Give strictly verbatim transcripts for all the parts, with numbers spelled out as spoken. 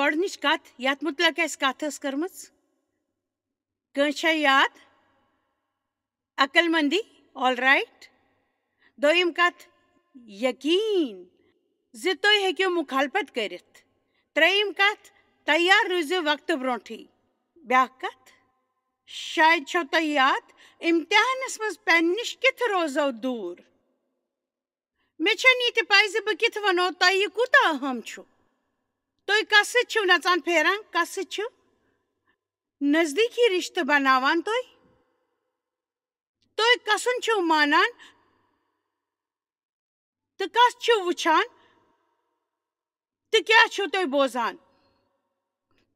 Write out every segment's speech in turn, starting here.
گۄڈٕنِچ کَتھ، یَتھ مُتعلِق اَسہِ کَتھ ٲس کٔرمٕژ، کٲنٛسہِ چھا یاد؟ عقل مندی، آل رائٹ۔ دوٚیِم کَتھ، یقیٖن زِ تُہۍ ہیٚکِو مُخالفت کٔرِتھ۔ ترٛیٚیِم کَتھ، تیار روٗزِو وقتہٕ برونٛٹھٕے۔ بیٛاکھ کَتھ، شاید چھو تۄہہِ یاد، امتحانس منٛز پننہِ نِش کِتھ روزو دوٗر؟ مےٚ چھَنہٕ یہِ تہِ پَے زِ بہٕ کِتھ وَنو تۄہہِ یہِ کوٗتاہ اہم چھُ۔ تُہۍ کَس سۭتۍ چھِو نَژان پھیران، کَس سۭتۍ چھِو نزدیٖکی رِشتہٕ بَناوان تُہۍ؟ تُہۍ کَسُن چھِو مانان تہٕ کَس چھِو وٕچھان؟ تہٕ کیٛاہ چھِو تُہۍ بوزان؟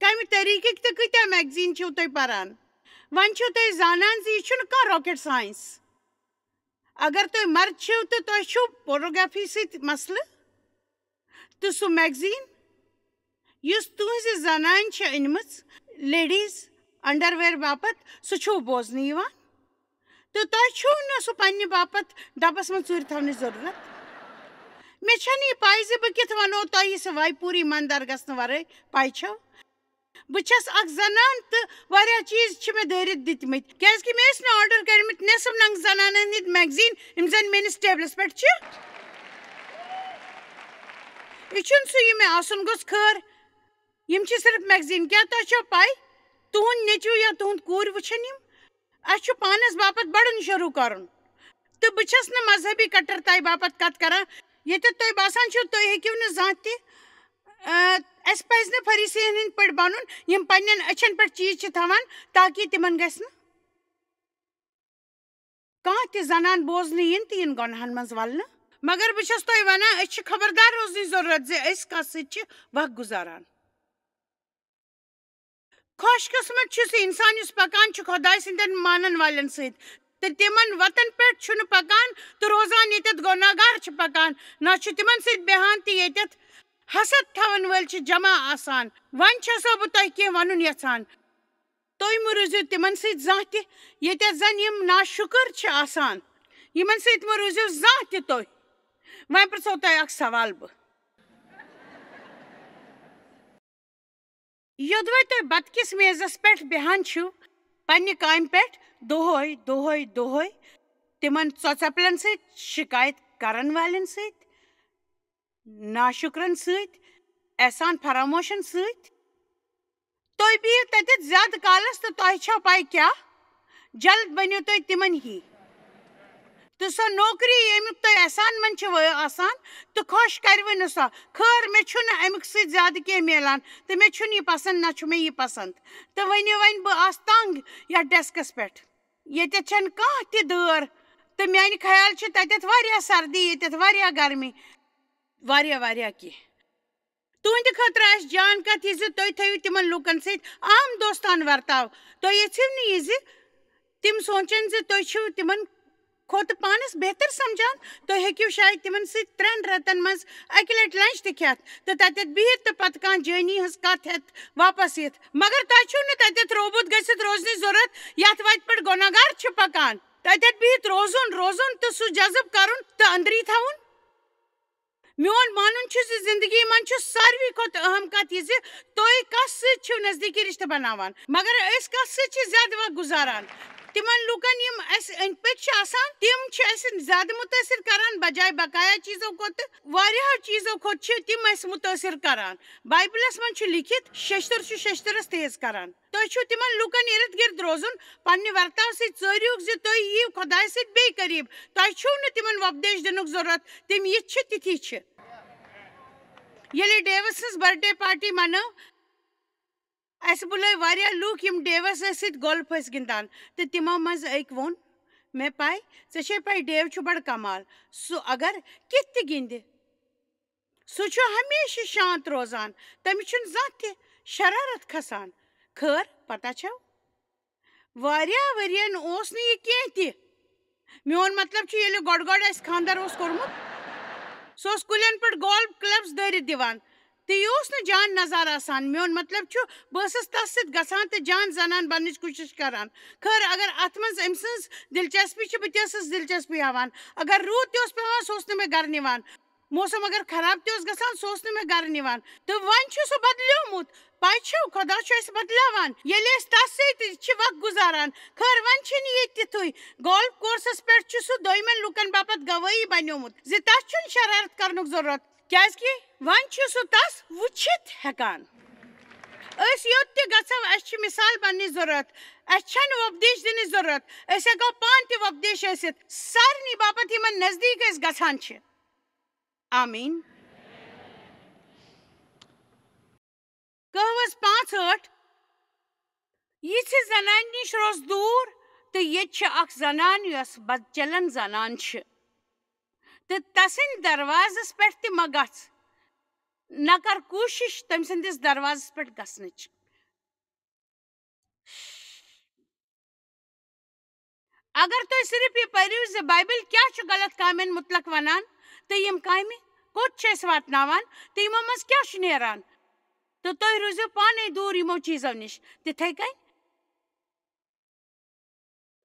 کَمہِ طریٖقٕکۍ تہٕ کۭتیٛاہ میگزیٖن چھِو تُہۍ پَران؟ وۄنۍ چھِو تُہۍ زانان زِ یہِ چھُنہٕ کانٛہہ راکٹ ساینس۔ اگر تُہۍ مرد چھِو تہٕ تۄہہِ چھُو پورنوگرافی سۭتۍ مسلہٕ، تہٕ سُہ میگزیٖن یُس تُہٕنٛزِ زنانہِ چھِ أنمٕژ لیڈیٖز انڈرویر باپتھ، سُہ چھُو بوزنہٕ یِوان، تہٕ تۄہہِ چھُو نہٕ سُہ پننہِ باپتھ ڈبس منٛز ژوٗرِ تھاونٕچ ضروٗرت۔ مےٚ چھَنہٕ یہِ پَے زِ بہٕ کِتھ وَنو تۄہہِ یہِ سُہ وایپوٗری مندر گژھنہٕ ورٲے پَے چھو۔ بہٕ چھَس اکھ زنان تہٕ واریاہ چیٖز چھِ مےٚ دٲرِتھ دِتمٕتۍ، کیٛازِکہِ مےٚ ٲسۍ نہٕ آرڈر کٔرمٕتۍ نٮ۪صٕف ننٛگ زنانن ہٕنٛدۍ میگزیٖن، یِم زن میٲنِس ٹیبلس پٮ۪ٹھ چھِ۔ یہِ چھُنہٕ سُہ، یہِ مےٚ آسُن گوٚژھ۔ خٲر، یِم چھِ صرف میگزیٖن۔ کیٛاہ تۄہہِ چھو پَے، تُہُنٛد نیٚچوٗ یا تُہُنٛد کوٗر وٕچھن یِم؟ اَسہِ چھُ پانَس باپتھ بَڑُن شروٗع کَرُن۔ تہٕ بہٕ چھَس نہٕ مذہبی کٹرتایہِ باپتھ کَتھ کَران۔ ییٚتٮ۪تھ تۄہہِ باسان چھُو، تُہۍ ہیٚکِو نہٕ زانٛہہ تہِ، آ، اَسہِ پَزِ نہٕ فریٖسیَن ہٕنٛدۍ پٲٹھۍ بَنُن، یِم پنٛنٮ۪ن أچھَن پٮ۪ٹھ چیٖز چھِ تھاوان تاکہِ تِمَن گژھِ نہٕ کانٛہہ تہِ زنان بوزنہٕ یِن تہٕ یِن گۄناہن منٛز ولنہٕ۔ مگر بہٕ چھَس تۄہہِ ونان، أسۍ چھِ خبردار روزنٕچ ضروٗرت زِ أسۍ کَس سۭتۍ چھِ وق گُزاران۔ خۄش قٕسمت چھُ سُہ اِنسان یُس پکان چھُ خۄداے سٕنٛدٮ۪ن مانن والٮ۪ن سۭتۍ تہٕ تِمن وتن پٮ۪ٹھ چھُنہٕ پکان تہٕ روزان ییٚتٮ۪تھ گۄناہگار چھِ پکان، نہ چھُ تِمن سۭتۍ بیہان تہٕ ییٚتٮ۪تھ حسد تھاون وٲلۍ چھِ جمع آسان۔ وۄنۍ چھَسو بہٕ تۄہہِ کینٛہہ ونُن یژھان۔ تُہۍ مہٕ روٗزِو تِمن سۭتۍ زانٛہہ تہِ، ییٚتٮ۪تھ زن یِم ناشُکر چھِ آسان۔ یِمن سۭتۍ مہٕ روٗزِو زانٛہہ تہِ تُہۍ۔ وۄنۍ پرٛژھو تۄہہِ اکھ سوال بہٕ۔ یوٚدوَے تُہۍ بتہٕ کِس میزس پٮ۪ٹھ بیہان چھِو، پننہِ کامہِ پٮ۪ٹھ دۄہے، دۄہے، دۄہے تِمن ژۄژپلن سۭتۍ، شکایت کرن والٮ۪ن سۭتۍ، ناشُکرن سۭتۍ، احسان فراموشن سۭتۍ۔ تُہۍ بِہِو تَتٮ۪تھ زیادٕ کالس تہٕ تۄہہِ چھو پَے کیٛاہ؟ جلد بٔنِو تُہۍ تِمن ہی۔ تہٕ سۄ نوکری، ییٚمیُک تُہۍ احسان منٛد چھِو آسان تہٕ خۄش کَرِوٕ نہٕ سۄ۔ خٲر، مےٚ چھُنہٕ اَمیُک سۭتۍ زیادٕ کینٛہہ میلان تہٕ مےٚ چھُنہٕ یہِ پسنٛد، نہ چھُ مےٚ یہِ پسنٛد۔ تہٕ ؤنِو وۄنۍ، بہٕ آسہٕ تنٛگ یَتھ ڈیسکس پٮ۪ٹھ۔ ییٚتٮ۪تھ چھَنہٕ کانٛہہ تہِ دٲر تہٕ میٛانہِ خیال چھِ تَتٮ۪تھ واریاہ سردی، ییٚتٮ۪تھ واریاہ گرمی، واریاہ، واریاہ کینٛہہ۔ تُہٕنٛدِ خٲطرٕ آسہِ جان کتھ یہِ زِ تُہۍ تھٲیِو تِمن لوٗکن سۭتۍ عام دوستانہٕ ورتاو۔ تُہۍ یژھِو نہٕ یہِ زِ تِم سونٛچن زِ تُہۍ چھِو تِمن کھۄتہٕ پانس بہتر سمجھان۔ تُہۍ ہیٚکِو شاید تِمن سۭتۍ ترٛٮ۪ن رٮ۪تن منٛز اکہِ لٹہِ لنچ تہِ کھٮ۪تھ تہٕ تتٮ۪تھ بِہِتھ تہٕ پتہٕ کانٛہہ جٲنی ہٕنٛز کتھ ہٮ۪تھ واپس یِتھ۔ مگر تۄہہِ چھُو نہٕ تتٮ۪تھ روبوت گٔژھِتھ روزنٕچ ضروٗرت، یتھ وتہِ پٮ۪ٹھ گۄناہگار چھِ پکان۔ تتٮ۪تھ بِہِتھ روزُن، روزُن تہٕ سُہ جذب کرُن تہٕ أنٛدری تھاوُن۔ میون مانُن چھُ زِ زندگی منٛز چھُ ساروی کھۄتہٕ اہم کتھ یہِ زِ تُہۍ کس سۭتۍ چھِو نزدیٖکی رشتہٕ بناوان، مگر أسۍ کس سۭتۍ چھِ زیادٕ وقت گُزاران۔ تِمن لوٗکن یِم اسہِ أنٛدۍ پٔکۍ چھِ آسان، تِم چھِ اسہِ زیادٕ مُتٲثر کران بجایہِ بقایا چیٖزو کھۄتہٕ۔ واریاہو چیٖزو کھۄتہٕ چھِ تِم اسہِ مُتٲثر کران۔ بایبلس منٛز چھُ لیکھِتھ، "ششتٕر چھُ ششتٕرس تیز کران۔" تُہۍ چھِو تِمن لوٗکن اِرد گِرد روزُن، پننہِ ورتاو سۭتۍ ژٲرِو زِ تُہۍ یِیِو خۄدایہِ سۭتۍ بیٚیہِ قریب۔ تۄہہِ چھُو نہٕ تِمن وۄپدیش دِنُک ضروٗرت، تِم یِتھۍ چھِ تِتھی چھِ۔ ییٚلہِ ڈیوس سٕنٛز برتھ ڈے پارٹی منٲو، اسہِ بُلٲوۍ واریاہ لوٗکھ، یِم ڈیوس سۭتۍ گولف ٲسۍ گِنٛدان، تہٕ تِمو منٛز أکۍ ووٚن، "مےٚ پَے، ژےٚ چھے پَے، ڈیو چھُ بڑٕ کمال۔ سُہ اگر کِتھ تہِ گِنٛدِ، سُہ چھُ ہمیشہِ شانت روزان، تٔمِس چھُنہٕ زانٛہہ تہِ شرارت کھسان۔" خٲر، پتہ چھو، واریاہ ؤرین اوس نہٕ یہِ کینٛہہ تہِ۔ میون مطلب چھُ، ییٚلہِ گۄڈٕ گۄڈٕ اَسہِ خانٛدر اوس کوٚرمُت، سُہ اوس کُلٮ۪ن پٮ۪ٹھ گولف کلبس دٲرِتھ دِوان، تہٕ یہِ اوس نہٕ جان نظارٕ آسان۔ میون مطلب چھُ، بہٕ ٲسٕس تس سۭتۍ گژھان تہٕ جان زنان بننٕچ کوٗشش کران۔ خٲر، اگر اتھ منٛز أمۍ سٕنٛز دلچسپی چھِ، بہٕ تہِ ٲسٕس دلچسپی ہاوان۔ اگر روٗد تہِ اوس پٮ۪وان، سُہ اوس نہٕ مےٚ گرٕ نِوان۔ موسم اگر خراب تہِ اوس گژھان، سُہ اوس نہٕ مےٚ گرٕ نِوان۔ تہٕ وۄنۍ چھُ سُہ بدلیومُت۔ پَے چھَو، خۄدا چھُ اَسہِ بدلاوان۔ ییٚلہِ أسۍ تَس سۭتۍ چھِ وقت گُزاران، خٲر، وۄنۍ چھِنہٕ یہِ تِتھُے۔ گولف کورسَس پٮ۪ٹھ چھُ سُہ دوٚیمٮ۪ن لوٗکَن باپتھ گوٲہی بنیومُت زِ تَس چھُنہٕ شرارت کرنُک ضروٗرت، کیٛازِکہِ وۄنۍ چھُ سُہ تَس وٕچھِتھ ہٮ۪کان۔ أسۍ یوٚت تہِ گژھو، اَسہِ چھِ مثال بننٕچ ضروٗرت۔ اَسہِ چھَنہٕ وۄپدیش دِنٕچ ضروٗرت۔ أسۍ ہٮ۪کو پانہٕ تہِ وۄپدیش ٲسِتھ، سارنٕے باپتھ، یِمن نزدیٖک أسۍ گژھان چھِ۔ آمیٖن۔ کہوس پانٛژھ ٲٹھ۔ یِژھِ زنانہِ نِش روز دوٗر، تہٕ ییٚتہِ چھِ اکھ زنان یۄس بدچلن زنان چھِ، تہٕ تسٕنٛدِ دروازس پٮ۪ٹھ تہِ مہ گژھ، نہ کر کوٗشش تٔمۍ سٕنٛدِس دروازس پٮ۪ٹھ گژھنٕچ۔ اگر تُہۍ صرف یہِ پٔرِو زِ بایبل کیٛاہ چھُ غلط کامٮ۪ن مُتلق وَنان تہٕ یِم کامہِ کوٚت چھِ اَسہِ واتناوان تہٕ یِمو منٛز کیٛاہ چھُ نیران، تہٕ تُہۍ روٗزِو پانَے دوٗر یِمو چیٖزو نِش۔ تِتھَے کٔنۍ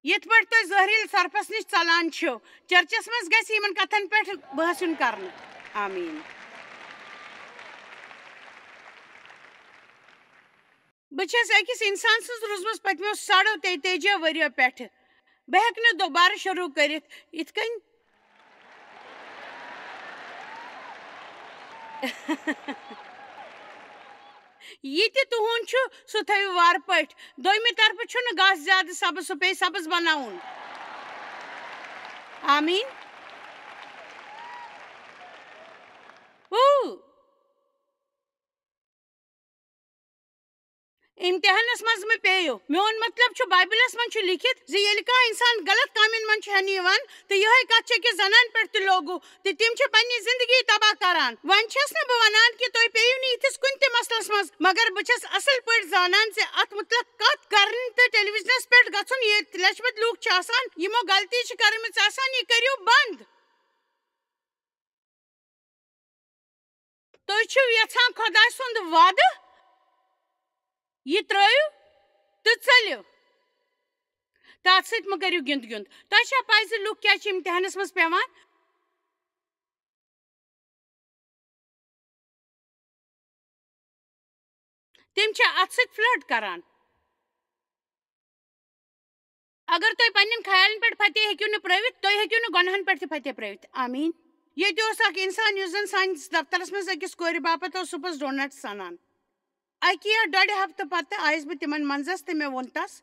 یِتھ پٲٹھۍ تُہۍ ظٲہری سرپس نِش ژلان چھِو، چرچس منٛز گژھِ یِمن کتھن پٮ۪ٹھ بحث یُن کرنہٕ۔ آمیٖن۔ بہٕ چھَس أکِس اِنسان سٕنٛز روٗزمٕژ پٔتمیو ساڑو تیتٲجیو ؤرِیو پٮ۪ٹھٕ۔ بہٕ ہٮ۪کہٕ نہٕ دُبارٕ شروٗع کٔرِتھ یِتھ کٔنۍ۔ یہِ تہِ تُہُنٛد چھُ، سُہ تھٲوِو وارٕ پٲٹھۍ۔ دوٚیمہِ طرفہٕ چھُنہٕ گاسہٕ زیادٕ سبز، سُہ پیٚیہِ سبز بناوُن۔ آمیٖن۔ ہو۔ امتحانس منٛز مہ پیٚیِو۔ میون مطلب چھُ، بایبلس منٛز چھُ لیکھِتھ زِ ییٚلہِ کانٛہہ انسان غلط کامٮ۪ن منٛز چھُ ہٮ۪نہٕ یِوان، تہٕ یِہوٚے کتھ چھِ أکِس زنانہِ پٮ۪ٹھ تہِ لاگوٗ، تہٕ تِم چھِ پننہِ زندگی تباہ کران۔ وۄنۍ چھَس نہٕ بہٕ ونان کہِ تُہۍ پیٚیِو نہٕ یِتھِس کُنہِ تہِ مسلس منٛز، مگر بہٕ چھَس اصل پٲٹھۍ زانان زِ اتھ مُتلق کتھ کرنہٕ تہٕ ٹیلی وِجنس پٮ۪ٹھ گژھُن، ییٚتہِ لچھِ بٔدۍ لوٗکھ چھِ آسان، یِمو غلطی چھِ کٔرمٕژ آسان، یہِ کٔرِو بنٛد۔ تُہۍ چھِو یژھان خۄداے سُنٛد وعدٕ؟ یہِ ترٛٲیِو تہٕ ژٔلِو۔ تہٕ اَتھ سۭتۍ مہٕ کٔرِو گِنٛد گِنٛد۔ تۄہہِ چھا پَے زِ لُکھ کیٛازِ چھِ امتحانَس منٛز پٮ۪وان؟ تِم چھِ اَتھ سۭتۍ فلرٹ کران۔ اگر تُہۍ پننٮ۪ن خیالن پٮ۪ٹھ فتح ہیٚکِو نہٕ پرٲوِتھ، تُہۍ ہیٚکِو نہٕ گۄناہن پٮ۪ٹھ تہِ فتح پرٲوِتھ۔ آمیٖن۔ ییٚتہِ اوس اکھ انسان یُس زن سٲنِس دفترس منٛز أکِس کورِ باپتھ اوس صُبحس ڈونٹس انان۔ اکہِ یا ڈۄڈِ ہفتہٕ پتہٕ آیس بہٕ تِمن منٛزس تہٕ مےٚ ووٚن تس،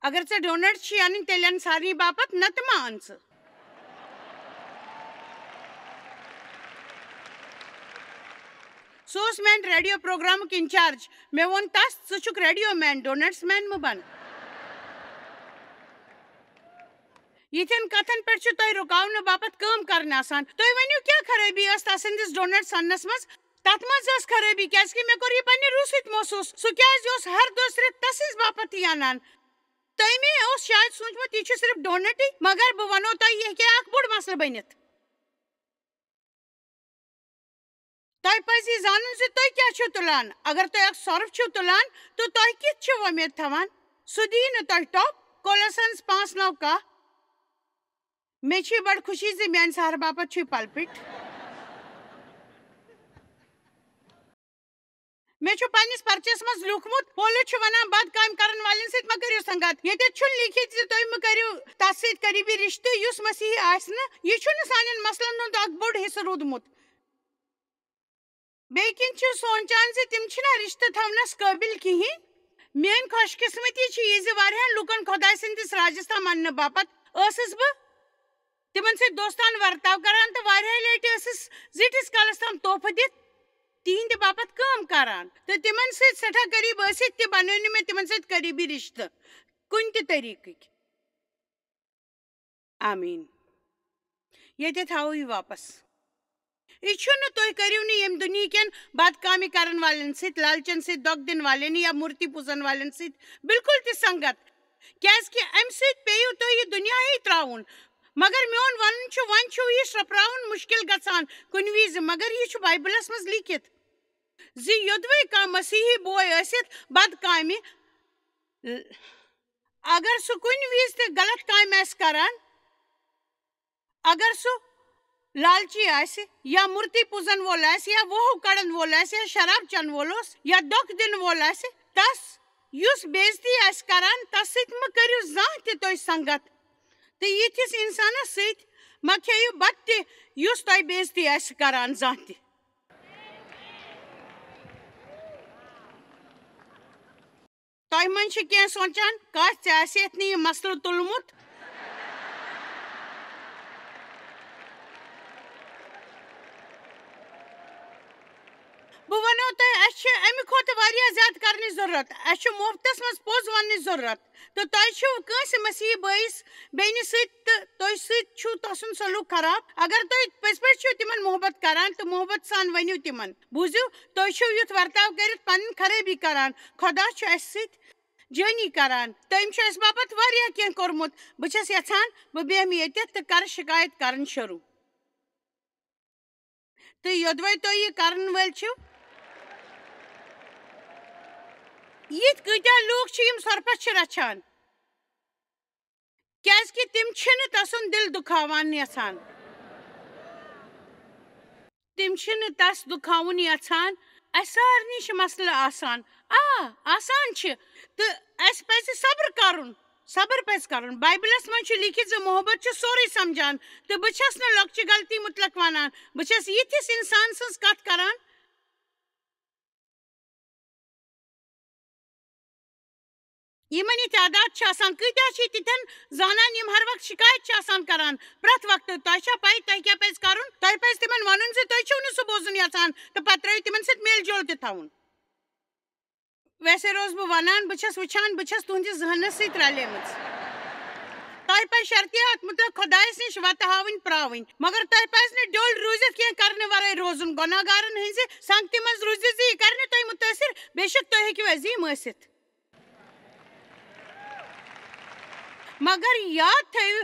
"اگر ژےٚ ڈونٹ چھِ انٕنۍ، تیٚلہِ ان سارنٕے باپتھ، نتہٕ مہ ان ژٕ۔" سُہ اوس میانہِ ریڈیو پروگرامُک انچارج۔ مےٚ ووٚن تس، "ژٕ چھُکھ ریڈیو مین، ڈونٹس مین مہٕ بن۔" یِتھٮ۪ن کتھن پٮ۪ٹھ چھُ تۄہہِ رُکاونہٕ باپتھ کٲم کرٕنۍ آسان۔ تُہۍ ؤنِو، کیٛاہ خرٲبی ٲس تسٕنٛدِس ڈونٹ سننس منٛز؟ تتھ منٛز ٲس خرٲبی، کیٛازِکہِ مےٚ کوٚر یہِ پننہِ روٗح سۭتۍ محسوٗس۔ سُہ کیٛازِ اوس ہر دۄہ صرف تسٕنٛز باپتھ یہِ انان؟ تٔمۍ اوس شاید سوٗنٛچمُت، یہِ چھُ صرف ڈونٹٕے، مگر بہٕ ونو تۄہہِ، یہِ ہیٚکہِ اکھ بوٚڑ مسلہٕ بٔنِتھ۔ تۄہہِ پزِ یہِ زانُن زِ تُہۍ کیٛاہ چھِو تُلان۔ اگر تُہۍ اکھ سۄرُپھ چھِو تُلان، تہٕ تۄہہِ کِتھ چھِو وۄمید تھاوان؟ سُہ دِیہِ نہٕ تۄہہِ ٹۄپھ۔ کولوسنز پانٛژھ نو کاہ۔ مےٚ چھِ بڑٕ خوشی زِ میانہِ سہرٕ باپتھ چھُ یہِ پلپٹ۔ مےٚ چھُ پننِس پرچس منٛز لیوٗکھمُت، پولس چھُ ونان، "بد کامہِ کرن والٮ۪ن سۭتۍ مہ کٔرِو سنگت۔" ییٚتٮ۪تھ چھُنہٕ لیٖکھِتھ زِ تُہۍ مہ کٔرِو تس سۭتۍ قریبی رشتہٕ یُس مسیحی آسہِ نہٕ۔ یہِ چھُنہٕ سانٮ۪ن مسلن ہُنٛد اکھ بوٚڑ حصہٕ روٗدمُت۔ بیٚیہِ کِنۍ چھِ سونٛچان زِ تِم چھِنہ رشتہٕ تھاونس قٲبل کِہیٖنۍ۔ میٲنۍ خۄش قسمتی چھِ یہِ زِ واریاہن لوٗکن خۄداے سٕنٛدِس راجس تام اننہٕ باپتھ ٲسٕس بہٕ تِمن سۭتۍ دوستانہٕ ورتاو کران تہٕ واریاہہِ لٹہِ ٲسٕس زِٹھِس کالس تام تحفہٕ دِتھ تِہنٛدِ باپتھ کٲم کران تہٕ تِمن سۭتۍ سٮ۪ٹھاہ قریب ٲسِتھ تہِ بنٲو نہٕ مےٚ تِمن سۭتۍ قریبی رشتہٕ کُنہِ تہِ طریقٕکۍ۔ آمیٖن۔ ییٚتہِ تھاوو یہِ واپس۔ یہِ چھُنہٕ تُہۍ کٔرِو نہٕ ییٚمہِ دُنیہِکٮ۪ن بدکامہِ کرن والٮ۪ن سۭتۍ، لالچن سۭتۍ، دۄکھ دِنہٕ والٮ۪ن یا مورتی پوٗزن والٮ۪ن سۭتۍ بِلکُل تہِ سنگت، کیازِ کہِ امہِ سۭتۍ پیٚیِو تۄہہِ یہِ دُنیاہٕے ترٛاوُن۔ مگر میون ونُن چھُ، وۄنۍ چھُو یہِ شرپراوُن مُشکل گژھان کُنہِ وِزِ، مگر یہِ چھُ بایبلس منٛز لیٖکھِتھ زِ یوٚدوَے کانٛہہ مسیحی بوے ٲسِتھ بدکامہِ، اگر سُہ کُنہِ وِزِ تہِ غلط کامہِ آسہِ کران، اگر سُہ لالچی آسہِ یا مورتی پوزن وول آسہِ یا ووہو کڑن وول آسہِ یا شراب چن وول اوس یا دۄکھ دِنہٕ وول آسہِ، تس یُس بے عزتی آسہِ کران، تس سۭتۍ مہ کٔرِو زانٛہہ تہِ تُہۍ سنگت، تہٕ یِتھِس انسانس سۭتۍ مہ کھیٚیِو بتہٕ تہِ، یُس تۄہہِ بے عزتی آسہِ کران زانٛہہ تہِ۔ تۄہہِ منٛز چھِ کینٛہہ سونٛچان، کاش ژےٚ آسہِ یتھ نہٕ یہِ مسلہٕ تُلمُت۔ بہٕ وَنو تۄہہِ، اَسہِ چھِ اَمہِ کھۄتہٕ واریاہ زیادٕ کرنٕچ ضروٗرت۔ اَسہِ چھُ مُفتَس منٛز پوٚز وَننٕچ ضروٗرت۔ تہٕ تۄہہِ چھُو کٲنٛسہِ مسیحی بٲیِس بیٚنہِ سۭتۍ تہٕ تۄہہِ سۭتۍ چھُو تَسُنٛد سلوٗک خراب۔ اگر تُہۍ پٔزۍ پٲٹھۍ چھِو تِمن محبت کران تہٕ محبت سان ؤنِو تِمن، بوٗزِو، تُہۍ چھِو یُتھ ورتاو کٔرِتھ پنٕنۍ خرٲبی کران۔ خۄدا چھُ اَسہِ سۭتۍ جٲنی کران۔ تٔمۍ چھُ اَسہِ باپتھ واریاہ کینٛہہ کوٚرمُت۔ بہٕ چھَس یَژھان بہٕ بیٚہمہٕ ییٚتٮ۪تھ تہٕ کرٕ شِکایت کرٕنۍ شروٗع۔ تہٕ یوٚدوَے تُہۍ یہِ کرن وٲلۍ چھِو، یِتھۍ کۭتیٛاہ لوٗکھ چھِ یِم سۄرپَس چھِ رَچھان، کیٛازِکہِ تِم چھِنہٕ تَسُنٛد دِل دُکھاوان یَژھان۔ تِم چھِنہٕ تَس دُکھاوُن یَژھان۔ اَسہِ سارنٕے چھِ مسلہٕ آسان۔ آ، آسان چھِ۔ تہٕ اَسہِ پَزِ صبر کَرُن۔ صبر پَزِ کَرُن۔ بایبلَس منٛز چھُ لیٖکھِتھ زِ محبت چھُ سورُے سَمجھان۔ تہٕ بہٕ چھَس نہٕ لۄکچہِ غلطی مُتلق وَنان۔ بہٕ چھَس یِتھِس اِنسان سٕنٛز کَتھ کَران، یِمَن یہِ تعداد چھُ آسان۔ کۭتیٛاہ چھِ تِتھٮ۪ن زنانَن، یِم ہر وقت شِکایت چھِ آسان کَران؟ پرٛٮ۪تھ وقتہٕ، تۄہہِ چھا پَے، تۄہہِ کیٛاہ پَزِ کَرُن؟ تۄہہِ پَزِ تِمَن وَنُن زِ تُہۍ چھِو نہٕ سُہ بوزُن یَژھان تہٕ پَتہٕ ترٛٲیِو تِمَن سۭتۍ میل جول تہِ تھاوُن۔ ویسے روز بہٕ ونان، بہٕ چھَس وٕچھان، بہٕ چھَس تُہنٛدِس ذہنس سۭتۍ رلیمٕژ۔ تۄہہِ پزِ شرطیات مُتعلق خۄدایس نِش وتہٕ ہاوٕنۍ پراوٕنۍ، مگر تۄہہِ پزِ نہٕ ڈیوٚل روٗزِتھ کینٛہہ کرنہٕ ورٲے روزُن۔ گۄناہ گارن ہٕنٛزِ سنگتہِ منٛز روٗزِو زِ یہِ کرِ نہٕ تۄہہِ مُتٲثِر، بے شک تُہۍ ہیٚکِو عظیٖم ٲسِتھ۔ مگر یاد تھٲیِو،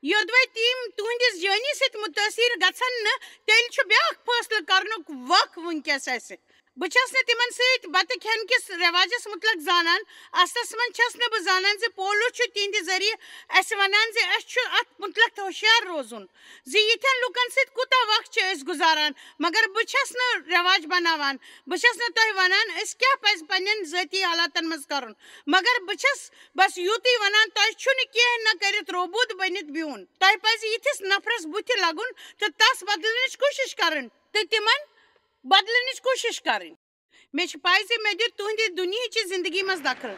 یوٚدوَے تِم تُہنٛدِس جٲنی سۭتۍ مُتٲثِر گژھن نہٕ، تیٚلہِ چھُ بیٛاکھ فٲصلہٕ کرنُک وق وٕنکیٚس اَسہِ۔ بہٕ چھَس نہٕ تِمن سۭتۍ بتہٕ کھٮ۪ن کِس رٮ۪واجَس مُتلق زانان۔ اصلس منٛز چھَس نہٕ بہٕ زانان زِ پولس چھُ تِہنٛدِ ذٔریعہٕ اَسہِ وَنان زِ اَسہِ چھُ اَتھ مُتلق ہوشیار روزُن زِ یِتھٮ۪ن لُکن سۭتۍ کوٗتاہ وق چھِ أسۍ گُزاران۔ مگر بہٕ چھَس نہٕ رٮ۪واج بناوان۔ بہٕ چھَس نہٕ تۄہہِ وَنان أسۍ کیٛاہ پَزِ پننٮ۪ن ذٲتی حالاتن منٛز کرُن۔ مگر بہٕ چھَس بس یُتُے وَنان، تۄہہِ چھُنہٕ کینٛہہ نہ کٔرِتھ روبوت بٔنِتھ بِہُن۔ تۄہہِ پَزِ یِتھِس نفرَس بُتھِ لَگُن تہٕ تَس بدلنٕچ کوٗشِش کَرٕنۍ تہٕ تِمَن بدلنٕچ کوٗشِش کَرٕنۍ۔ مےٚ چھِ پَے زِ مےٚ دیُت تُہٕنٛدِ دُنیہٕچہِ زِندگی منٛز دخل۔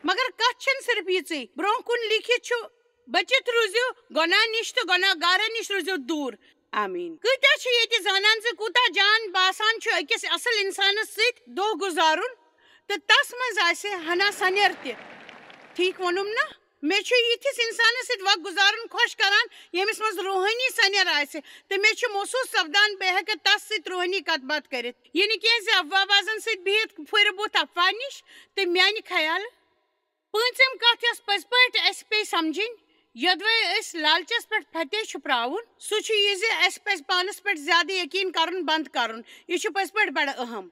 مگر کَتھ چھَنہٕ صرف یِژٕے۔ برٛونٛہہ کُن لیٖکھِتھ چھُ، بٔچِتھ روٗزِو گۄناہ نِش تہٕ گۄناہ گارَن نِش روٗزِو دوٗر۔ آمیٖن۔ کۭتیٛاہ چھِ ییٚتہِ زانان زِ کوٗتاہ جان باسان چھُ أکِس اَصٕل اِنسانَس سۭتۍ دۄہ گُزارُن تہٕ تَس منٛز آسہِ ہنا سنیر تہِ؟ ٹھیٖک ووٚنُم نا؟ مےٚ چھُ یِتھِس اِنسانَس سۭتۍ وقت گُزارُن خۄش کران، ییٚمِس منٛز روحٲنی سنیر آسہِ، تہٕ مےٚ چھُ محسوٗس سپدان بہٕ ہٮ۪کہٕ تَس سۭتۍ روحٲنی کَتھ باتھ کٔرِتھ۔ یہِ نہٕ کینٛہہ زِ افواہ بازَن سۭتۍ بِہِتھ پھُرِ بُتھ افواہ نِش۔ تہٕ میٛانہِ خیالہٕ، پٲنٛژِم کَتھ یۄس پٔزۍ پٲٹھۍ اَسہِ پیٚیہِ سَمجھِنۍ، یوٚدوَے أسۍ لالچَس پٮ۪ٹھ فتح چھُ پراوُن، سُہ چھُ یہِ زِ اَسہِ پَزِ پانَس پٮ۪ٹھ زیادٕ یقیٖن کَرُن بنٛد کَرُن۔ یہِ چھُ پٔزۍ پٲٹھۍ بڑٕ اہم۔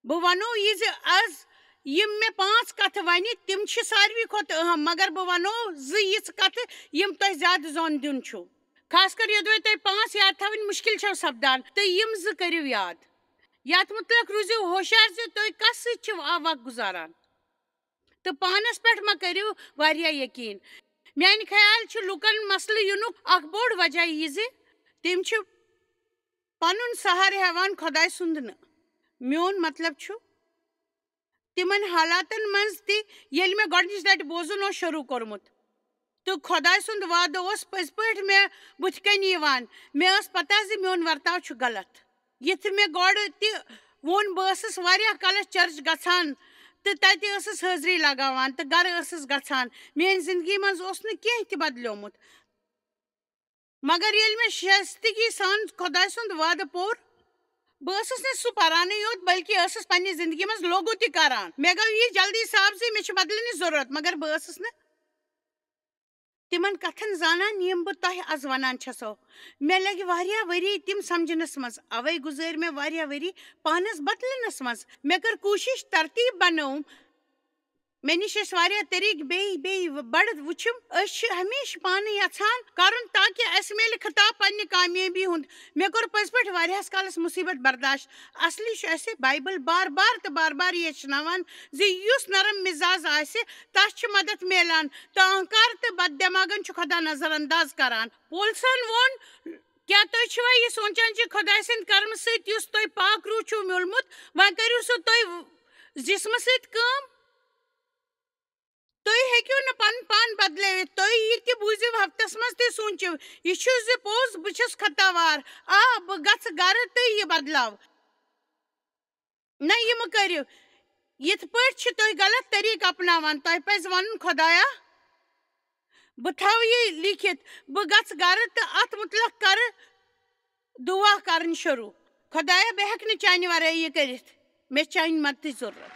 بہٕ وَنو یہِ زِ آز یِم مےٚ پانٛژھ کَتھٕ وَنہِ، تِم چھِ ساروی کھۄتہٕ اہم، مگر بہٕ وَنو زٕ یِژھ کَتھٕ یِم تۄہہِ زیادٕ زوٚن دیُن چھُو۔ خاص کر یوٚدوَے تۄہہِ پانٛژھ یاد تھاوٕنۍ مُشکِل چھَو سَپدان، تہٕ یِم زٕ کٔرِو یاد۔ یَتھ مُتعلق روٗزِو ہوشیار زِ تُہۍ کَس سۭتۍ چھِو آ وقت گُزاران۔ تہٕ پانَس پٮ۪ٹھ مہ کٔرِو واریاہ یقیٖن۔ میٛانہِ خیال چھُ لُکَن مسلہٕ یِنُک اَکھ بوٚڑ وجہ یہِ زِ تِم چھِ پَنُن سہارٕ ہٮ۪وان خۄداے سُنٛد نہٕ۔ میون مطلب چھُ، تِمَن حالاتَن منٛز تہِ ییٚلہِ مےٚ گۄڈٕنِچ لَٹہِ بوزُن اوس شروٗع کوٚرمُت، تہٕ خۄداے سُنٛد وعدٕ اوس پٔزۍ پٲٹھۍ مےٚ بٕتھِ کَنہِ یِوان۔ مےٚ ٲس پَتہ زِ میون ورتاو چھُ غلط۔ یِتھ مےٚ گۄڈٕ تہِ ووٚن، بہٕ ٲسٕس واریاہ کالَس چرچ گژھان تہٕ تَتہِ ٲسٕس حٲضری لگاوان تہٕ گَرٕ ٲسٕس گژھان۔ میٛانہِ زِندگی منٛز اوس نہٕ کینٛہہ تہِ بدلیومُت۔ مگر ییٚلہِ مےٚ شایستگی سان خۄداے سُنٛد وعدٕ پوٚر، بہٕ ٲسٕس نہٕ سُہ پرانٕے یوت، بلکہِ ٲسٕس پننہِ زندگی منٛز لوگو تہِ کران۔ مےٚ گوٚو یہِ جلدی صاف زِ مےٚ چھِ بدلنٕچ ضروٗرت، مگر بہٕ ٲسٕس نہٕ تِمن کتھن زانان، یِم بہٕ تۄہہِ از ونان چھسو۔ مےٚ لٔگۍ واریاہ ؤری تِم سمجھنس منٛز، اوے گُزٲرۍ مےٚ واریاہ ؤری پانس بدلنس منٛز۔ مےٚ کٔر کوٗشش، ترتیب بنٲوٕم، مےٚ نِش ٲسۍ واریاہ طریٖقہٕ بیٚیہِ، بیٚیہِ بَڑٕ وٕچھِم۔ أسۍ چھِ ہمیشہٕ پانہٕ یَژھان کَرُن تاکہِ اَسہِ میلہِ خطاب پنٛنہِ کامیٲبی ہُنٛد۔ مےٚ کوٚر پٔزۍ پٲٹھۍ واریاہَس کالَس مُصیٖبت برداش۔ اَصلی چھُ اَسہِ بایبل بار بار تہٕ بار بار یہِ ہیٚچھناوان زِ یُس نرم مِزاز آسہِ، تَس چھِ مدد میلان تہٕ اہنکار تہٕ بد دٮ۪ماغَن چھُ خۄدا نظر انداز کران۔ پولسن ووٚن، کیٛاہ تُہۍ چھِوا یہِ سونٛچان زِ خۄداے سٕنٛدِ کرمہٕ سۭتۍ یُس تۄہہِ پاک روح چھُو میوٗلمُت، وۄنۍ کٔرِو سُہ تُہۍ جسمہٕ سۭتۍ کٲم؟ تُہۍ ہیٚکِو نہٕ پنُن پان بدلٲوِتھ۔ تُہۍ یہِ تہِ بوٗزِو ہفتس منٛز تہِ سوٗنٛچِو، یہِ چھُ زِ پوٚز بہٕ چھُس خطاوار۔ آ، بہٕ گژھٕ گرٕ تہٕ یہِ بدلاو۔ نہ، یہِ مہٕ کٔرِو۔ یِتھ پٲٹھۍ چھِ تُہۍ غلط طریٖقہٕ اپناوان۔ تۄہہِ پزِ ونُن، خۄدایا، بہٕ تھاوٕ یہِ لیٖکھِتھ، بہٕ گژھٕ گرٕ تہٕ اتھ مُتعلق کرٕ دُعا کرٕنۍ شروٗع۔ خۄدایا، بہٕ ہٮ۪کہٕ نہٕ چانہِ ورٲے یہِ کٔرِتھ۔ مےٚ چھِ چانہِ مدتٕچ ضروٗرت۔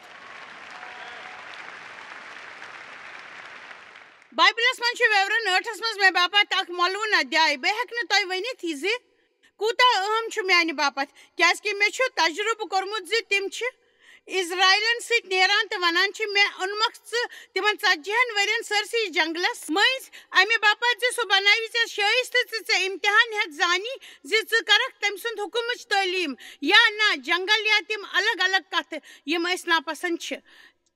بایبلس منٛز چھُ ویورن ٲٹھس منٛز مےٚ باپتھ اکھ مۄلوُن ادیاے۔ بہٕ ہٮ۪کہٕ نہٕ تۄہہِ ؤنِتھ یہِ زِ کوٗتاہ اہم چھُ میانہِ باپتھ، کیازِ کہِ مےٚ چھُ تجرُبہٕ کوٚرمُت زِ تِم چھِ اسرائیلن سۭتۍ نیران تہٕ ونان چھِ، "مےٚ اوٚنمکھ ژٕ تِمن ژتجی ہن ؤرین سٲرسٕے جنگلس مٔنٛزۍ، امہِ باپتھ زِ سُہ بناوِ ژےٚ شٲیِستہٕ تہٕ ژےٚ امتحان ہٮ۪تھ زانی زِ ژٕ کرکھ تٔمۍ سُنٛد حُکمٕچ تعلیٖم یا نہ۔" جنگل یا تِم الگ الگ کتھٕ یِم أسۍ ناپسند چھِ،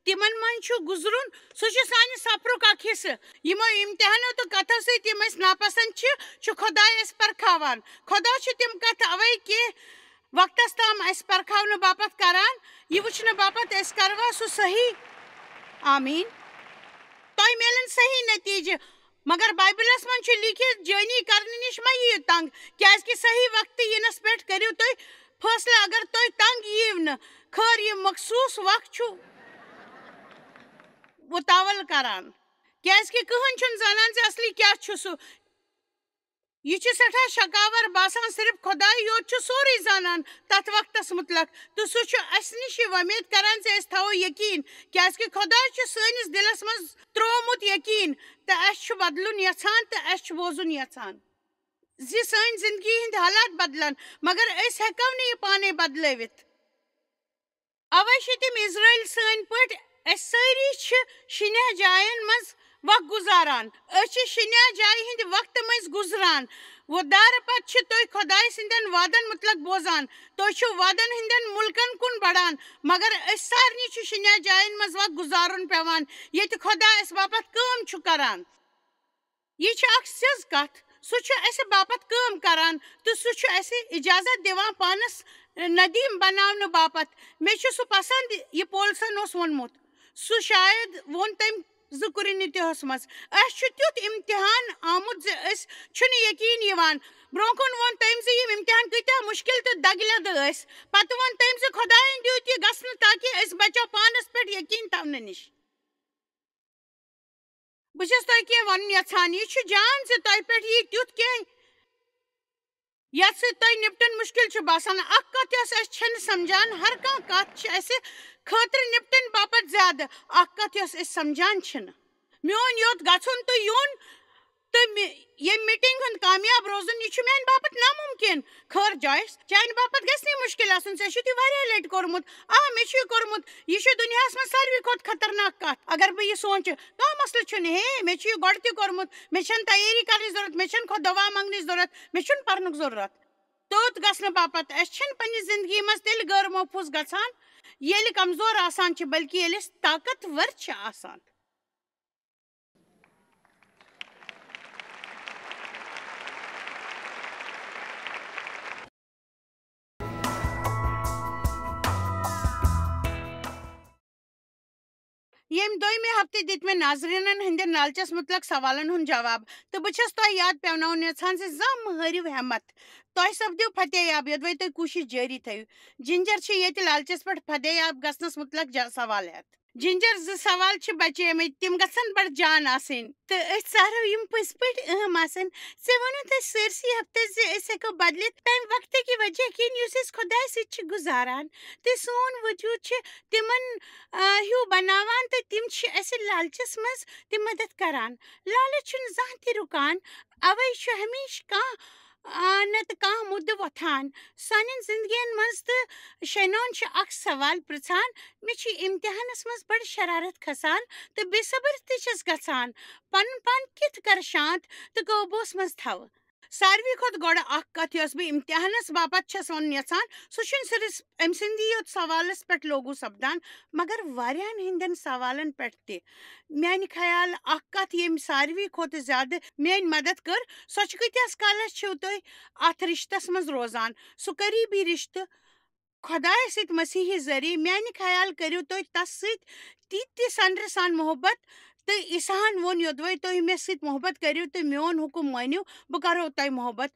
تِمن منٛز چھُ گُزرُن، سُہ چھُ سانہِ سفرُک اکھ حصہٕ۔ یِمو امتحانو تہٕ کتھو سۭتۍ یِم أسۍ ناپسند چھِ، چھُ خۄداے اَسہِ پرکھاوان۔ خۄدا چھُ تِم کتھٕ اوے کینٛہہ وقتس تام اَسہِ پرکھاونہٕ باپتھ کران، یہِ وٕچھنہٕ باپتھ أسۍ کروا سُہ صحیح۔ آمین۔ تۄہہِ میلن صحیح نتیجہٕ، مگر بایبلس منٛز چھُ لیٖکھِتھ، "جٲنی کرنہٕ نِش مہ یِیِو تنگ، کیازِ کہِ صحیح وقتہٕ یِنس پٮ۪ٹھ کٔرِو تُہۍ فٲصلہٕ اگر تُہۍ تنگ یِیِو نہٕ۔" خٲر، یہِ مخصوٗص وقت چھُ مُطول کران، کیازِ کہِ کٕہٕنۍ چھُنہٕ زانان زِ اصلی کیٛاہ چھُ سُہ۔ یہِ چھُ سٮ۪ٹھاہ شکاوَر باسان، صرف خۄداے یوت چھُ سورُے زانان تَتھ وقتَس مُتعلق، تہٕ سُہ چھُ اَسہِ نِش یہِ وۄمید کران زِ أسۍ تھاوو یقیٖن، کیازِ کہِ خۄداے چھُ سٲنِس دِلَس منٛز ترٛوومُت یقیٖن، تہٕ اَسہِ چھُ بدلُن یژھان تہٕ اَسہِ چھُ بوزُن یژھان زِ سٲنۍ زندگی ہٕنٛدۍ حالات بدلن، مگر أسۍ ہٮ۪کو نہٕ یہِ پانے بدلٲوِتھ۔ اوے چھِ تِم اسرائیل سٲنۍ پٲٹھۍ، أسۍ سٲری چھِ شِنیاہ جاین منٛز وق گُزاران۔ أسۍ چھِ شِنیاہ جایہِ ہٕنٛدِ وقتہٕ مٔنٛزۍ گُزران۔ وۄدارٕ پتہٕ چھِ تُہۍ خۄداے سٕنٛدٮ۪ن وعدن مُتعلق بوزان۔ تُہۍ چھِو وعدن ہٕنٛدٮ۪ن مُلکن کُن بڑان، مگر أسۍ سارنٕے چھُ شِنیاہ جاین منٛز وق گُزارُن پٮ۪وان، ییٚتہِ خۄدا اَسہِ باپتھ کٲم چھُ کران۔ یہِ چھِ اکھ سیٚز کتھ۔ سُہ چھُ اَسہِ باپتھ کٲم کران تہٕ سُہ چھُ اَسہِ اجازت دِوان پانس ندیم بناونہٕ باپتھ۔ مےٚ چھُ سُہ پسند، یہِ پولسن اوس ووٚنمُت۔ سُہ شاید ووٚن تٔمۍ ذکر نتیاہس منٛز۔ اَسہِ چھُ تیُتھ امتحان آمُت زِ أسۍ چھُنہٕ یقین یِوان۔ برونٛہہ کُن ووٚن تٔمۍ زِ یِم امتحان کۭتیاہ مُشکل تہٕ دگہِ لدٕ ٲسۍ۔ پتہٕ ووٚن تٔمۍ زِ خۄدایَن دیُت یہِ گژھنہٕ تاکہِ أسۍ بچو پانس پٮ۪ٹھ یقین تھاونہٕ نِش۔ بہٕ چھَس تۄہہِ کینٛہہ وَنُن یَژھان۔ یہِ چھُ جان زِ تۄہہِ پٮ۪ٹھ یی تیُتھ کینٛہہ، یَتھ سۭتۍ تۄہہِ نِپٹُن مُشکِل چھُ باسان۔ اَکھ کَتھ یۄس أسۍ چھِنہٕ سَمجھان، ہر کانٛہہ کَتھ چھِ اَسہِ خٲطرٕ نِپٹٕنۍ باپتھ زیادٕ۔ اَکھ کَتھ یۄس أسۍ سَمجھان چھِنہٕ، میون یوت گژھُن تہٕ یُن تہٕ مِ-، ییٚمہِ میٖٹِنٛگ ہُنٛد کامیاب روزُن، یہِ چھُ میٛانہِ باپتھ نامُمکِن۔ خٲر جایس، چانہِ باپتھ گژھِ نہٕ یہِ مُشکِل آسُن، ژےٚ چھُتھ یہِ واریاہ لٹہِ کوٚرمُت۔ آ، مےٚ چھُ یہِ کوٚرمُت۔ یہِ چھُ دُنیاہس منٛز ساروی کھۄتہٕ خطرناک کتھ۔ اگر بہٕ یہِ سونچہٕ، کانٛہہ مسلہٕ چھُنہٕ۔ ہے، مےٚ چھُ یہِ گۄڈٕ تہِ کوٚرمُت، مےٚ چھَنہٕ تیٲری کرنٕچ ضروٗرت، مےٚ چھَنہٕ خۄ-، دوا منٛگنٕچ ضروٗرت، مےٚ چھُنہٕ پرنُک ضروٗرت۔ توٚت گژھنہٕ باپتھ، أسۍ چھِنہٕ پننہِ زندگی منٛز تیٚلہِ غٲر محفوٗظ گژھان، ییٚلہِ کمزور آسان چھِ، بلکہِ ییٚلہِ أسۍ طاقتور چھِ آسان۔ ییٚمہِ دوٚیمہِ ہفتہٕ دِتۍ مےٚ ناظریٖنن ہٕنٛدٮ۪ن لالچس مُتعلق سوالن ہُنٛد جواب، تہٕ بہٕ چھَس تۄہہِ یاد پٮ۪وناوُن یژھان زِ زانٛہہ مہٕ ہٲرِو ہٮ۪متھ۔ تۄہہِ سپدِو فتح یاب، یوٚدوَے تُہۍ کوٗشِش جٲری تھٲیِو۔ جِنجر چھِ ییٚتہِ لالچس پٮ۪ٹھ فتح یاب گژھنس مُتعلق جا-، سوال ہٮ۪تھ۔ جِنجر، زٕ سوال چھِ بچیمٕتۍ، تِم گژھن بڑٕ جان آسٕنۍ۔ تہٕ أسۍ ژارو یِم پٔزۍ پٲٹھۍ اہم آسٕنۍ۔ ژےٚ ووٚنُتھ اَسہِ سٲرسٕے ہفتس زِ أسۍ ہٮ۪کو بدلِتھ تَمہِ وقتہٕ کہِ وجہ کِنۍ یُس أسۍ خۄدایہِ سۭتۍ چھِ گُزاران۔ تہٕ سون وجوٗد چھِ تِمن، آ، ہیوٗ بناوان تہٕ تِم چھِ اَسہِ لالچس منٛز تہِ مدد کران۔ لالچ چھُنہٕ زانٛہہ تہِ رُکان، اوے چھُ ہمیشہٕ کانٛہہ آ، نتہٕ کانٛہہ مُدٕ وۄتھان۔ سانٮ۪ن زندگین منٛز تہٕ شینون چھِ اکھ سوال پرژھان، مےٚ چھِ امتحانس منٛز بڑٕ شرارت کھسان تہٕ بے صبر تہِ چھَس گژھان۔ پنُن پان کِتھ کرٕ شانت تہٕ قوبوٗہس منٛز تھاوٕ؟ ساروی کھۄتہٕ گۄڈٕ اکھ کتھ یۄس بہٕ امتحانس باپتھ چھَس ونُن یژھان، سُہ چھُنہٕ صرف أمۍ سٕنٛدی یوت سوالس پٮ۪ٹھ لوگوٗ سپدان، مگر واریاہن ہٕنٛدٮ۪ن سوالن پٮ۪ٹھ تہِ۔ میانہِ خیال اکھ کتھ ییٚمۍ ساروی کھۄتہٕ زیادٕ میٲنۍ مدد کٔر، سۄ چھِ کۭتیاہس کالس چھِو تُہۍ اتھ رشتس منٛز روزان، سُہ قریبی رشتہٕ خۄدایس سۭتۍ مسیحی ذٔریعہٕ۔ میانہِ خیال کٔرِو تُہۍ تس سۭتۍ تیٖتۍ تہِ سنرٕ سان محبت تہٕ عیسیٰ ہن ووٚن، یوٚدوَے تُہۍ مےٚ سۭتۍ محبت کٔرِو تہٕ میون حُکم مٲنِو، بہٕ کرو تۄہہِ محبت۔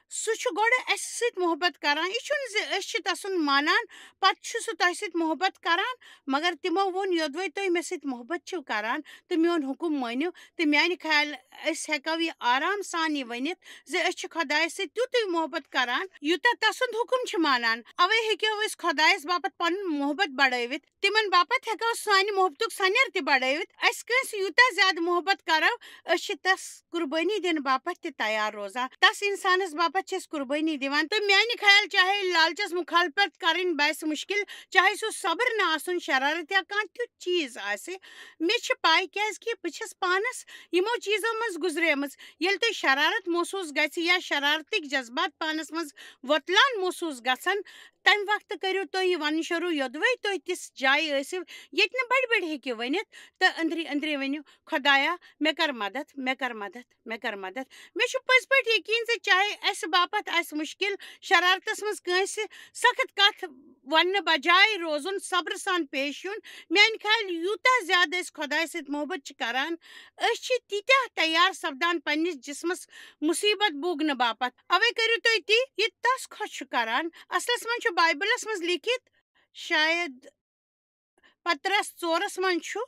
سُہ چھُ گۄڈٕ اَسہِ سۭتۍ محبت کران۔ یہِ چھُنہٕ زِ أسۍ چھِ تَسُنٛد مانان، پَتہٕ چھُ سُہ تۄہہِ سۭتۍ محبت کران، مگر تِمو ووٚن، یوٚدوَے تُہۍ مےٚ سۭتۍ محبت چھِو کران تہٕ میون حُکم مٲنِو، تہٕ میانہِ خیال أسۍ ہٮ۪کو یہِ آرام سان یہِ ؤنِتھ زِ أسۍ چھِ خۄدایَس سۭتۍ تیُتُے محبت کران، یوٗتاہ تَسُنٛد حُکم چھِ مانان۔ اَوَے ہیٚکو أسۍ خۄدایَس باپتھ پَنُن محبت بڑٲوِتھ۔ تِمن باپتھ ہٮ۪کو سانہِ محبتُک سَنیر تہِ بڑٲوِتھ۔ اَسہِ کٲنٛسہِ یوٗتاہ زیادٕ محبت کرو، أسۍ چھِ تس قربٲنی دِنہٕ باپتھ تہِ تیار روزان۔ تس اِنسانس باپتھ چھِ أسۍ قربٲنی دِوان۔ تہٕ میانہِ خیال، چاہے لالچس مخالفت کرٕنۍ باسہِ مُشکِل، چاہے سُہ صبر نہٕ آسُن، شرارت یا کانٛہہ تیُتھ چیٖز آسہِ، مےٚ چھِ پاے، کیازِ کہِ بہٕ چھَس پانس یِمو چیٖزو منٛز گُزریمٕژ۔ ییٚلہِ تۄہہِ شرارت محسوٗس گژھِ یا شرارتٕکۍ جذبات پانس منٛز وۄتلان محسوٗس گژھن، تَمہِ وقتہٕ کٔرِو تُہۍ یہِ وَنُن شروٗع، یوٚدوَے تُہۍ تِژھ جایہِ ٲسِو، ییٚتہِ نہٕ بٔڑۍ بٔڑۍ ہیٚکِو ؤنِتھ، تہٕ أنٛدری أنٛدری ؤنِو، "خۄدایا، مےٚ کر مدد، مےٚ کر مدد، مےٚ کر مدد۔" مےٚ چھُ پٔزۍ پٲٹھۍ یقیٖن زِ چاہے اَسہِ باپتھ آسہِ مُشکِل، شرارتس منٛز کٲنٛسہِ سخت کتھ وننہٕ بجایہِ روزُن، صبرٕ سان پیش یُن، میانہِ خیال یوٗتاہ زیادٕ أسۍ خۄدایہِ سۭتۍ محبت چھِ کران، أسۍ چھِ تیٖتیٛاہ تیار سپدان پننِس جسمس مُصیبت بوگنہٕ باپتھ۔ اوے کٔرِو تُہۍ تی، یہِ تس خۄش چھُ کران۔ اصلس منٛز چھُ بایبلس منٛز لیکھِتھ، شاید پطرس ژورس منٛز چھُ،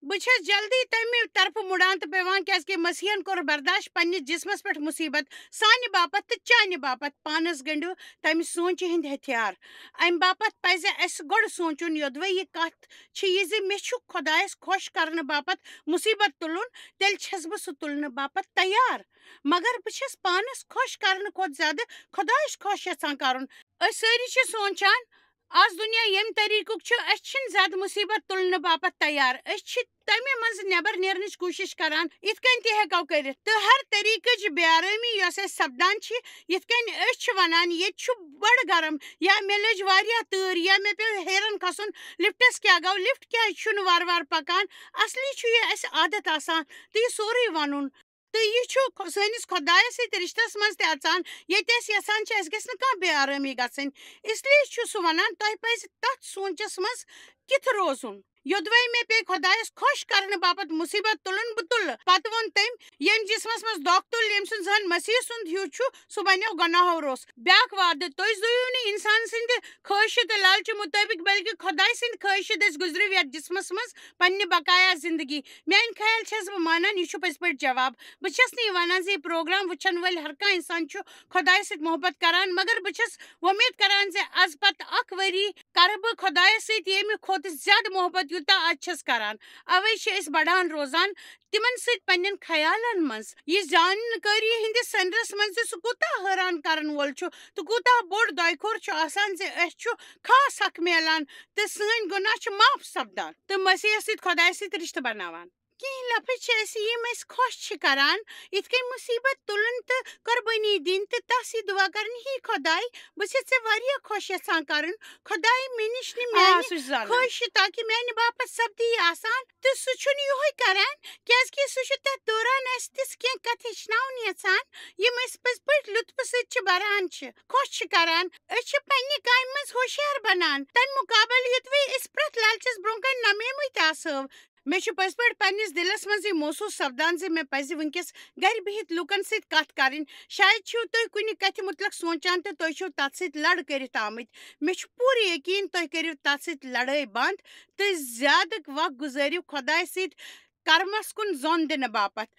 "بہٕ چھَس جلدی تَمہِ طرفہٕ مُڑان تہٕ پٮ۪وان، کیٛازِ کہِ مسیحن کوٚر برداشت پننِس جسمس پٮ۪ٹھ مُصیبت سانہِ باپتھ تہٕ چانہِ باپتھ۔" پانس گنٛڈِو تَمہِ سونچہِ ہٕنٛدۍ ہتھیار۔ امہِ باپتھ پزِ اسہِ گۄڈٕ سونچُن، یوٚدوے یہِ کتھ چھِ یہِ زِ مےٚ چھُ خۄدایس خۄش کرنہٕ باپتھ مُصیبت تُلُن، تیٚلہِ چھَس بہٕ سُہ تُلنہٕ باپتھ تیار۔ مگر بہٕ چھَس پانس خۄش کرنہٕ کھۄتہٕ زیادٕ خۄدایس خۄش یژھان کرُن۔ أسۍ سٲری چھِ سونچان، آز دُنیا ییٚمہِ طریٖقُک چھُ، أسۍ چھِنہٕ زیادٕ مُصیبت تُلنہٕ باپتھ تیار۔ أسۍ چھِ تَمہِ منٛزٕ نٮ۪بر نیرنٕچ کوٗشِش کران، یِتھ کٔنۍ تہِ ہٮ۪کو کٔرِتھ۔ تہٕ ہر طریٖقٕچ بے آرٲمی یۄس اَسہِ سپدان چھِ، یِتھ کٔنۍ أسۍ چھِ وَنان، "ییٚتہِ چھُ بڑٕ گرم"، یا "مےٚ لٔج واریاہ تۭر"، یا "مےٚ پیوٚو ہیرن کھسُن، لفٹس کیٛاہ گوٚو، لفٹ کیٛازِ چھُنہٕ وارٕ وارٕ پکان؟" اصلی چھُ یہِ اَسہِ عادت آسان تہٕ یہِ سورُے وَنُن۔ تہٕ یہِ چھُ خۄ-، سٲنِس خۄدایَس سۭتۍ رِشتَس منٛز تہِ اَژان، ییٚتہِ أسۍ یَژھان چھِ، اَسہِ گژھِ نہٕ کانٛہہ بے آرٲمی گژھٕنۍ۔ اس لیے چھُ سُہ وَنان، تۄہہِ پَزِ تَتھ سونٛچَس منٛز کِتھ روزُن، یوٚدوَے مےٚ پیٚیہِ خۄدایَس خۄش کَرنہٕ باپَتھ مُصیٖبت تُلُن، بہٕ تُلہٕ۔ پَتہٕ ووٚن تٔمۍ، ییٚمۍ جسمَس منٛز دَکھ تُل، ییٚمۍ سُنٛد زَن مسیح سُنٛد ہیوٗ چھُ، سُہ بَنیو گۄناہو روٚس۔ بیٛاکھ وعدٕ، تُہۍ زُیِو نہٕ اِنسان سٕنٛدِ خٲہشہِ تہٕ لالچہِ مُطٲبِق، بلکہِ خۄداے سٕنٛدِ خٲہشہِ دٔسۍ گُزرِو یَتھ جسمَس منٛز پننہِ بقایا زندگی۔ میانہِ خیال چھَس بہٕ مانان، یہِ چھُ پٔزۍ پٲٹھۍ جواب۔ بہٕ چھَس نہٕ یہِ وَنان زِ یہِ پروگرام وٕچھَن وٲلۍ ہر کانٛہہ اِنسان چھُ خۄدایَس سۭتۍ محبت کران، مگر بہٕ چھَس وۄمید کران زِ از پتہٕ اکھ ؤری کرٕ بہٕ خۄدایَس سۭتۍ ییٚمہِ کھۄتہٕ زیادٕ محبت، یوٗتاہ از چھَس کران۔ اَوَے چھِ أسۍ بڑان روزان تِمن سۭتۍ پننٮ۪ن خیالن منٛز۔ یہِ زانکٲری ہٕنٛدِس سنرس منٛز زِ سُہ کوٗتاہ حٲران کرن وول چھُ تہٕ کوٗتاہ بوٚڑ دۄیہِ خور چھُ آسان زِ اَسہِ چھُ خاص حق میلان تہٕ سٲنۍ گۄناہ چھِ معاف سپدان تہٕ مسیحس سۭتۍ خۄدایس سۭتۍ رشتہٕ بناوان۔ کینٛہہ لفظ چھِ اَسہِ، یِم أسۍ خۄش چھِ کران، یِتھ کٔنۍ مُصیٖبت تُلُن تہٕ قۄربٲنی دِنۍ تہٕ تَس یہِ دُعا کرٕنۍ، "ہے خۄداے، بہٕ چھَس ژےٚ واریاہ خۄش یَژھان کرُن۔ خۄداے، مےٚ نِش نہِ آ، میٛانہِ سُہ چھُ زانان۔ خٲہشہِ، تاکہِ میٛانہِ باپتھ سپدِ یہِ آسان۔" تہٕ سُہ چھُنہٕ یِہوٚے کران، کیٛازِ کہِ سُہ چھُ تَتھ دوران اَسہِ تِژھ کینٛہہ کَتھٕ ہیٚچھناوُن یَژھان، یِم أسۍ پٔزۍ پٲٹھۍ لُطفہٕ سۭتۍ چھِ بَران چھِ، خۄش چھِ کران۔ أسۍ چھِ پننہِ کامہِ منٛز ہوشیار بنان۔ تمہِ مُقابلہٕ یُتھ وۄنۍ أسۍ پرٛٮ۪تھ لالچس برٛونٛہہ کنہِ نمیمٕتۍ آسو۔ مےٚ چھُ پٔزۍ پٲٹھۍ پننِس دِلس منٛز یہِ محسوٗس سپدان زِ مےٚ پزِ وٕنکیٚس گرِ بِہِتھ لوٗکن سۭتۍ کتھ کرٕنۍ۔ شاید چھِو تُہۍ کُنہِ کتھِ مُتعلق سونٛچان تہٕ تُہۍ چھِو تتھ سۭتۍ لڑ کٔرِتھ آمٕتۍ۔ مےٚ چھُ پوٗرٕ یقیٖن تُہۍ کٔرِو تتھ سۭتۍ لڑٲے بنٛد تہٕ زیادٕ وق گُزٲرِو خۄدایہِ سۭتۍ کرمس کُن زۄن دِنہٕ باپتھ،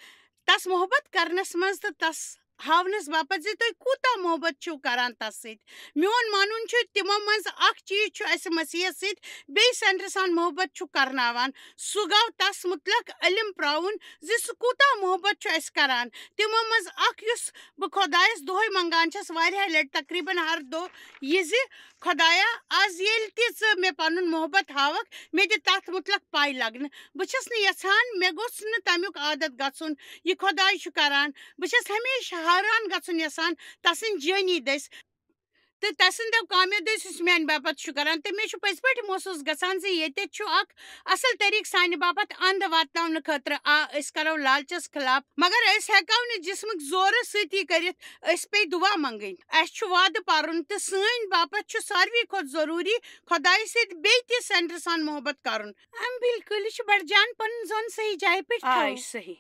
تس محبت کرنس منٛز تہٕ تس ہاونس باپتھ زِ تُہۍ کوٗتاہ محبت چھِو کران تس سۭتۍ۔ میون مانُن چھُ، تِمو منٛز اکھ چیٖز چھُ اسہِ مسیحس سۭتۍ بیٚیہِ سینٹرس سان محبت چھُ کرناوان۔ سُہ گوٚو تس مُتعلق علم پراوُن زِ سُہ کوٗتاہ محبت چھُ اسہِ کران۔ تِمو منٛز اکھ، یُس بہٕ خۄدایس دۄہے منگان چھَس، واریاہ لٹہِ، تقریباً ہر دۄہ، یہِ زِ خۄدایا، از ییٚلہِ تہِ ژٕ مےٚ پنُن محبت ہاوکھ، مےٚ دِ تتھ مُتعلق پاے لگنہٕ۔ بہٕ چھَس نہٕ یژھان، مےٚ گوٚژھ نہٕ تمیُک عادت گژھُن۔ یہِ خۄداے چھُ کران۔ بہٕ چھَس ہمیشہِ حٲران گژھُن یژھان تسٕنٛدۍ جٲنی دٔسۍ تہٕ تسٕنٛدیو کامیو دٔسۍ یُس میانہِ باپتھ چھُ کران۔ تہٕ مےٚ چھُ پٔزۍ پٲٹھۍ محسوٗس گژھان زِ ییٚتہِ چھُ اکھ اصل طریقہٕ سانہِ باپتھ اند واتناونہٕ خٲطرٕ۔ آ، أسۍ کرو لالچس خلاف، مگر أسۍ ہیٚکو نہٕ جسمٕکۍ زورٕ سۭتۍ یہِ کٔرِتھ۔ أسۍ پیٚیہِ دُعا منگٕنۍ۔ اسہِ چھُ وعدٕ پرُن، تہٕ سٲنۍ باپتھ چھُ ساروی کھۄتہٕ ضروٗری خۄدایہِ سۭتۍ بیٚیہِ تہِ سینٹر سان محبت کرُن۔ ام، بالکل، یہِ چھُ بڑٕ جان پنُن زوٚن صحیح جایہِ پٮ۪ٹھ آ، تھاوُن۔ یہِ چھُ صحیح۔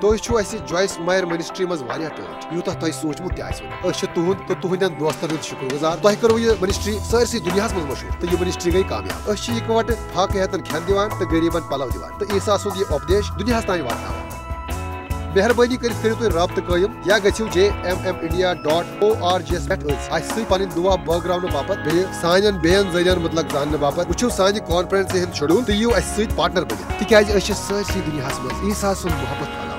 تُہۍ چھِو اَسہِ جویِس مایر منسٹری منٛز واریاہ ٹٲٹھۍ، یوٗتاہ تۄہہِ سوٗنٛچمُت تہِ آسِوٕ نہٕ۔ أسۍ چھِ تُہُنٛد تہٕ تُہٕنٛدٮ۪ن دوستن ہُنٛد شُکر گُزار۔ تۄہہِ کٔروٕ یہِ منسٹری سٲرسٕے دُنیاہَس منٛز مشہوٗر، تہٕ یہِ منسٹری گٔے کامیاب۔ أسۍ چھِ اِکہٕ وٹہٕ فاقہٕ ہٮ۪تن کھٮ۪ن دِوان تہٕ غریٖبن پلو دِوان، تہٕ عیسیٰ سُنٛد یہِ اُپدیش دُنیاہَس تام واتناوان۔ مہربٲنی کٔرِتھ کٔرِو تُہۍ رابطہٕ قٲیِم یا گٔژھِو J M M India dot O R G یَس پٮ۪ٹھ أسۍ اَسہِ سۭتۍ پنٕنۍ دُعا بٲگراونہٕ باپتھ، بیٚیہِ سانٮ۪ن بیٚین ذٔریعن مُتعلق زاننہٕ باپتھ۔ وٕچھِو سانہِ کانفرنسہِ ہُنٛد شیڈول تہٕ یِیِو اَسہِ سۭتۍ پارٹنر بٔنِتھ، تِکیازِ أسۍ چھِ سٲرسٕے دُنیاہَس منٛز عیسیٰ سُنٛد محبت پھٔہلاوان۔